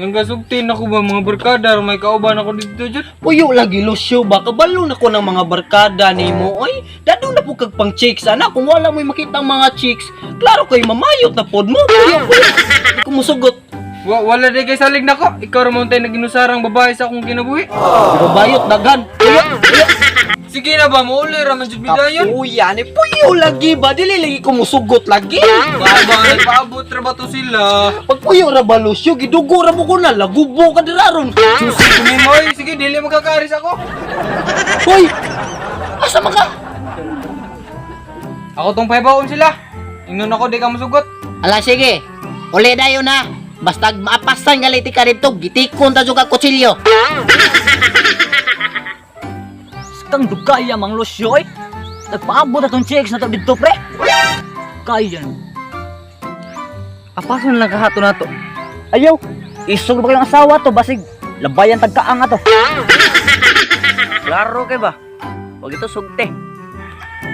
Langga, sugtin ako ba mga barkada may kauban ako dito jud. Puyo lagi, Lucio ba, kabalo na ko ng mga barkada nimo oy. Dado na po kag pang chicks ana, kung wala mo'y makita ang mga chicks, klaro kay mamayot na pod mo. Puyo puyo. Di ko musugot. Wala di kay salig nako. Ikaw ra man tay naginusarang babae sa akong kinabuhi. Pero bayot daghan. Puyo, puyo. Sige na ba, mauli ra man jud bidayon. Kapuya ni puyo lagi ba, dili lagi ko musugot lagi. Ba nagpaabot ra ba to sila? Pag puyo ra ba, Lucio, gidugo ra mo ko na, lagubo ka dira ron. Susi kumimoy, sige dili magkakaaris ako. Hoy! Asa man ka? Ako tong pahibaon sila. Ingnon ako di ka musugot. Ala sige. Uli dayon na. Basta maapasan galiti ka dito, gitikon ta jud ka kutsilyo. Kang dugaya mang Lucio eh. Nagpaabot atong chicks na to dito pre. Kaya. Apason lang kahato nato. Ayaw, isog ba kayong asawa to basig labayan tagkaang ato. Klaro kay ba? Wag ito sugte.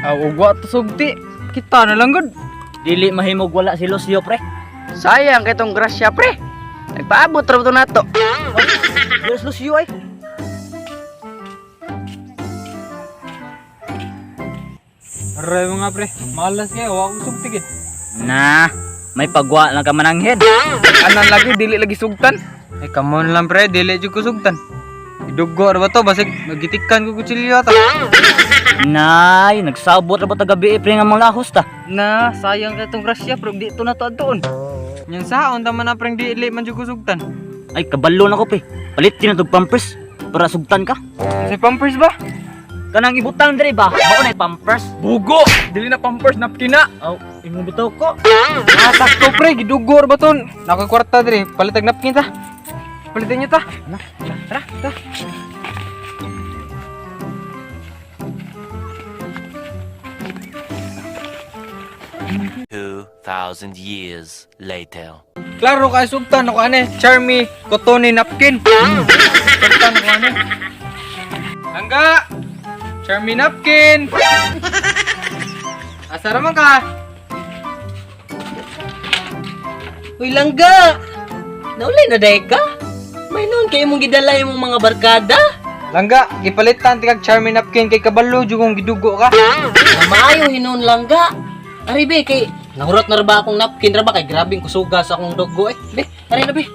Aw ugwa to sugti. Kita na lang gud. Dili mahimog wala si Lucio pre. Sayang kay tong grasya pre. Nagpaabot ra to nato. Yes Lucio ay. Aray mga pre, malas kayo, wa akong sugti gid. Na, may pagwa lang ka mananghid. Anan lagi dili lagi sugtan. Eh come on lang pre, dili jud ko sugtan. Idugo ra ba to basig magitikan ko kutsilyo ta. Nay, nagsabot ra ba ta gabi eh, pre nga mga lahos ta. Na, sayang kay tong grasya pre, di to nato adtuon. Yan saon ta man na preng dili man jud ko sugtan. Ay kabalo na ko pre. Palit din na tog pampers para sugtan ka. Sa Pampers ba? Kanang ibutang diri ba? Mao na pampers. Bugo! Dili na Pampers, napkin na. Aw, imo bitaw ko. Ah, sakto pre, gidugo ra ba to? Nakoy kwarta diri, palitag napkin ta. Palitan niyo ta. Tara, tara. 2,000 years later. Klaro kay sugtan ako ane, Charmy Cotone napkin. Sugtan ako ane. Langga! Charmy napkin. Asa ra man ka? Uy, langga! Naulay na day ka? May noon kayo mong gidala yung mga barkada? Langga, gipalitan ti kag Charmy napkin kay kabalo jud kong gidugo ka. Na maayo hinuon langga. Ari be kay nahurot na ra ba akong napkin ra ba kay grabing kusuga sa akong dugo eh. Be, ari na be.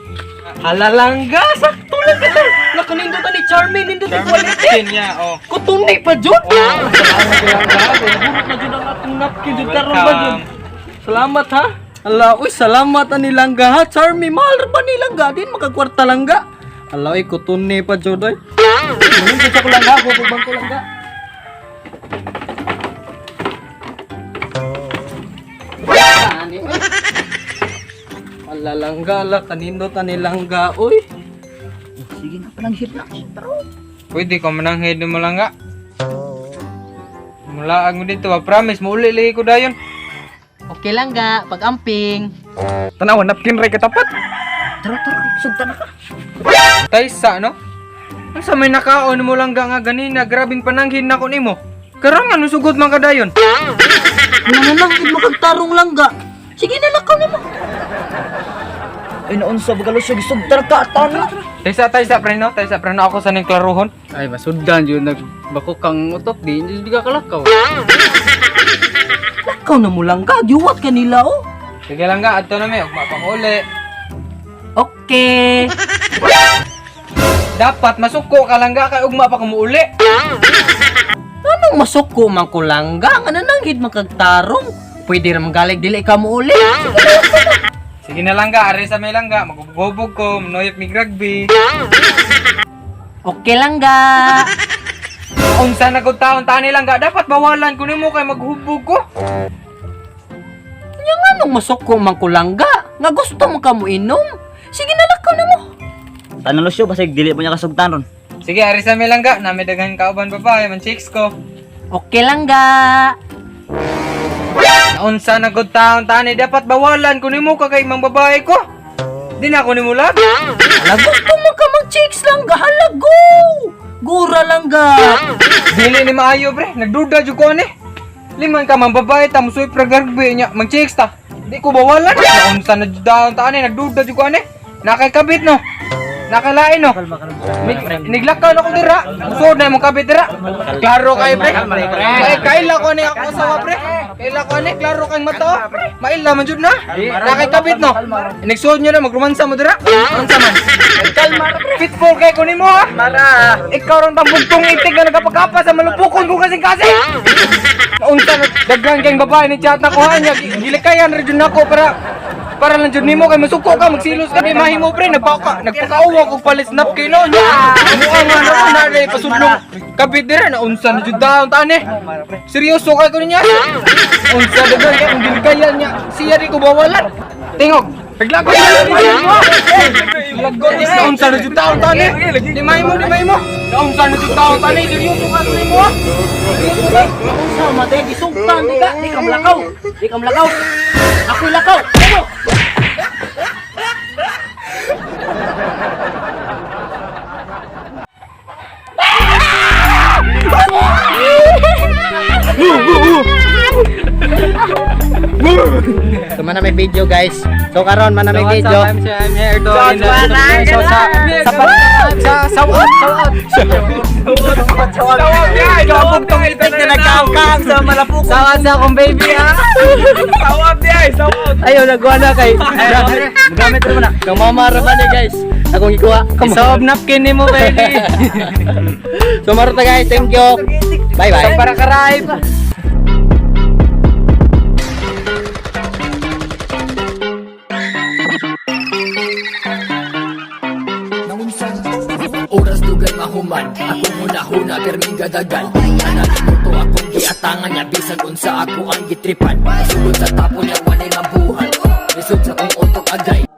Hala langga, sakto lang ka to. Nakanindot ni Charmy, nindot ni Charmy quality. napkin niya, oh. Kutunay pa jud. Salamat langga. Nahurot na jud ang atong napkin jud karon ba jud. Welcome. Salamat ha. Ala, uy, salamat ani langga ha. Charmy, mahal ra ba ni langga? Din makagkwarta langga. Ala, uy, kutunay pa jud oy. Manindot sa ko langga, bubog ko langga. Ani, oy. Ala langga, ala kanindot ani langga, uy. Sige na pananghid na. Pwede ka mananghid mo langga. Mula mo dito, ba? Promise, mauli lagi ko dayon. Okay langga, pag-amping. Tanawa, napkin ray katapat. Tara tara, sugtan na ka. Taysa, no? Ang sa may nakaon mo langga nga ganina, grabing pananghin nako nimo. Karon nga nusugot man kadayon. Nananangid mo kag tarong langga. Sige na lakaw na mo. Ay naunsa ba ka Lucio gisugtan ka tana. Taysa, taysa, pre, no? Taysa, pre, no? Ako sa ning klaruhon. Ay masuddan jud nagbako kang utok di jud ka kalakaw. Lakaw na mo langga, giwat kanila oh. Sige langga, adto na mi, ugma pa ko uli. Okay. Dapat masuko ka langga kay ugma pa ko muuli. Anong masuko man ko langga? Nga nananghid man kag tarong. Pwede ra man galig dili ka mo uli. Sige na langga, ari sa may langga, magubog ko, manuyop mig rugby. Okay langga. Unsa na gud taon tani langga, dapat bawalan ko nimo kay maghubog ko. Nya nganong masuko man ko langga? Nga gusto mo ka mo inom? Sige na lakaw na mo. Tanan Lucio basig dili mo niya kasugtan ron. Sige, ari sa may langga, nami daghan kauban babae, man chicks ko. Okay langga. Naunsa na gud taon tani, dapat bawalan ko nimo ka kay mang babae ko. Di na ako nimo love. Hala gusto mo ka mag chicks langga. Hala go. Gura langga. Dili ni maayo pre, nagduda jud ko ani. Liman ka mang babae ta musuy pra rugby nya, mang chicks ta. Di ko bawalan. Naunsa na jud taon tani, nagduda jud ko ani. Nakakabit no. Nakalain no. Niglakaw na ko dira. Musod na imong kabit dira. Klaro kay pre. Kay kaila ko ni ako asawa pre. Kaila ko ani klaro kay mata oh. Maila man jud na. Nakakabit no. Nigsuod nyo na magromansa mo dira. Unsa man? Kalma ra pre. Fitful kay ko nimo ha. Mara. Ikaw ron pambugtong itig na nagapakapa sa malupukon ko kasing kasing. Unsa na daghan kayong babae ni chat na kuha niya. Gilikayan ra jud nako para para lang jud nimo kay masuko ka magsilos ka di mahimo pre nagpakauwa kog palit napkin no nya. Muha nga na ko na dai pasudlong kabit dira na unsa na jud daon ta ani. Seryoso kay ko niya. Unsa daghan kay ang gilikayan niya. Siya di ko bawalan. Tingog. Naglagot na unsa na jud taon ta ani. Di mahimo, di mahimo. Naunsa na jud taon ta ani. Seryoso ka ko nimo ha. Seryoso ka. Unsa man day gisugtan di ka, di ka malakaw. Di ka malakaw. Ako'y lakaw. Ano? So man na may video guys. So karon man na may video. I'm here to in the so sa sa sa sa sa Bugtong itik na nagkaangkaang sa malapukon. Sawad sa akong baby ha. Sawad di ay, sawad. Ayaw, nagawa na kay. Gamit mo na. Kamama ra ba ni guys? Akong ikuha. Isawab napkin nimo baby. So maro ta guys, thank you. Bye bye. Para karay. Oras dugay mahuman Akong huna-huna perming gadagan Anak to akong giatangan niya Bisan unsa ako ang gitripan. Sugod sa tapo niya walay mabuhat. Lisod sa kong utok agay.